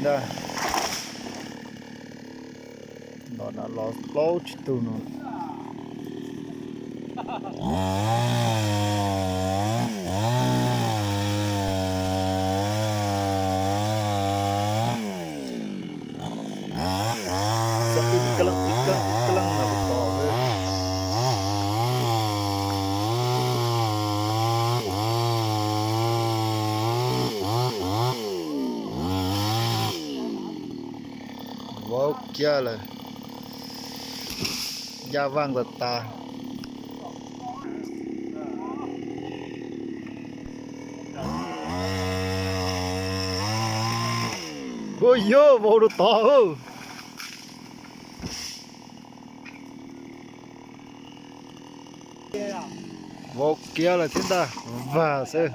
Ntag, los na los plaub tsib tug no. Ib leeg ib leeg ib leeg no puas tau. Vau kiag lawm, yaj vaj tas tas. Ua yog vau rau tod. Vau kiag lawm thiab ntag, vag xwb.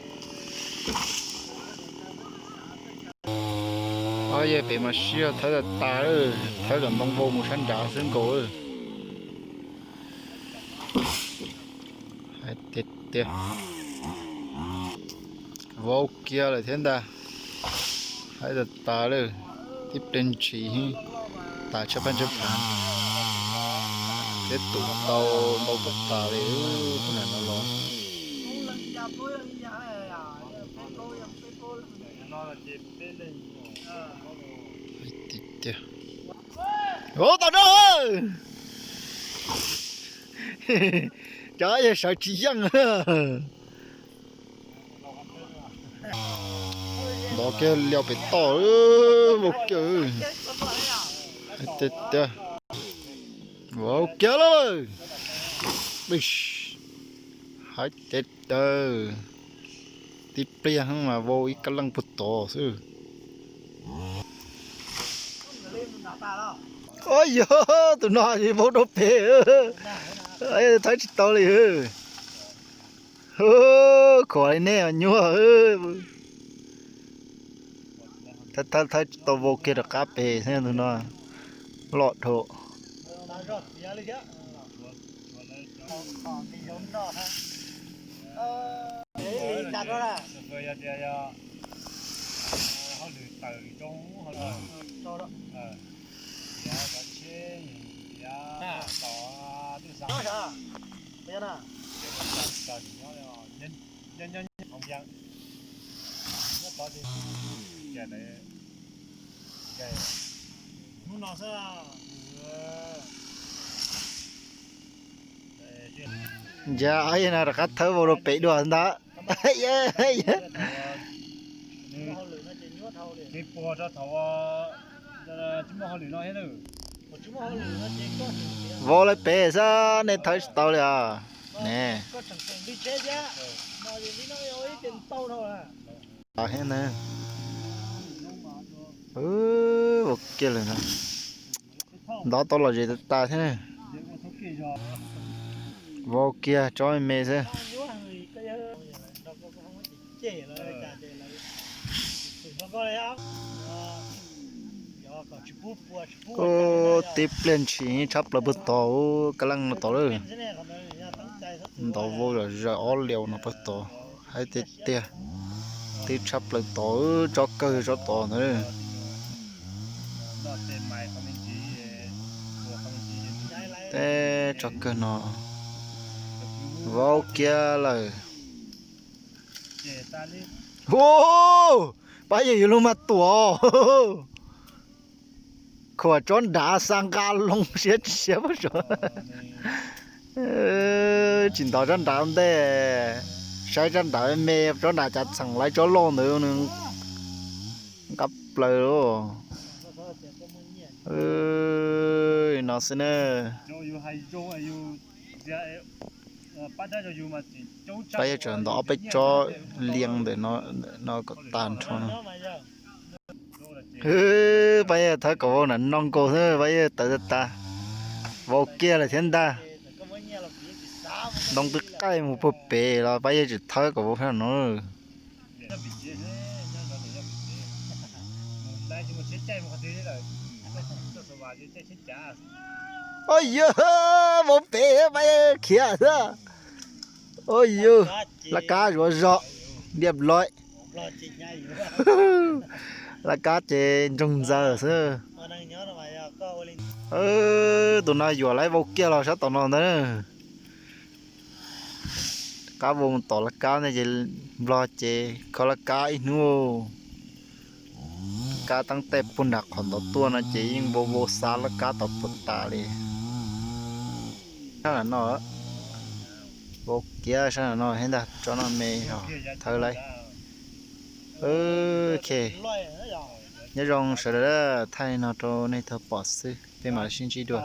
Ob yawg pem mas siab thawb tas tas, thawb kom ntoo vau mus sab nrad xwb nkaus. Hais tiag tiag, vau kiag lawm thiab ntag. Hais tas tas lawm, tib pliag ntshis tas tshab phab tshab phav. Peb tus tau ntau kawg tas li, tus nam no los. Ub, tau na! Cov yawg sawv tsis yeej. Ntov kiag liau pem toj, vau kiag. Hais tiag tiag, vau kiag lawm. Hais tiag tiag, tib pliag mas vau ib kab leej puag tod xwb. Ua yog tus no vau rau pem, thawb tsis tau li. Khuam li nej nyuaj. Thawb tsis tau, vau kiag rov qab pem thiab tus no. Loj dhau. Nca, no rov qab thawb vau rau pem dua ntag. Vau lawm pem xwb, nej thawb tsis tau li os ne. Vau kiag lawm na. Ntov tau lom zem tas tas thiab ne. Vau kiag tsob me me xwb. Ub, tib pliag ntshis tshab plaws puag tod, kab leej no tod lawm. Ntov vau zom zaws ob liaus no puag tod. Hais tiag tiag, tib tshab plaws tod, tsob kawg tsob tod ntawd. Teb tsob kawg no vau kiag lawm. Hu, pab yawg yuav luag mag tuam. Khuam tsob nrad xa nqa loo siab tsis siab pob suav. Tsis ntov tsob nrad ntej, saib tsob nrad me, tsob nrad cav txheem lawv tsob loj ntawd nws nqa plaws. No xwb na. Pab yawg tseem ntov ob peb tsob liab ntawm no kom tag nrho no. Pab yawg thawb kom vau na no nkaus xwb, pab yawg tawv tas tas. Vau kiag lawm thiab ntag. Ntoo twb qaij mus puag pem los pab yawg tseem thawb kom vau thiab no. Ua yog, vau pem pab yawg khiav xwb. Ua yog, laj kab zuav zog, diaj loj. Laj kab ces ntsoog ntxaws xwb. Tus no yuam lawv vau kiag los sab tom no ntag. Qab vau mus tom laj kab ntag ces nplog ces kho laj kab ib hnub. Laj kab teeb tej puag nram qhov ntawd tuaj no ces yeej vau vau xav laj kab tau puas tas li. Sab nram no, vau kiag sab nram no thiab ntag, tsob no me os, thawb lawm. Ok, nyob zoo sawv daws, thaij li no rau nej tau pom xwb, peb mam sib ntsib dua.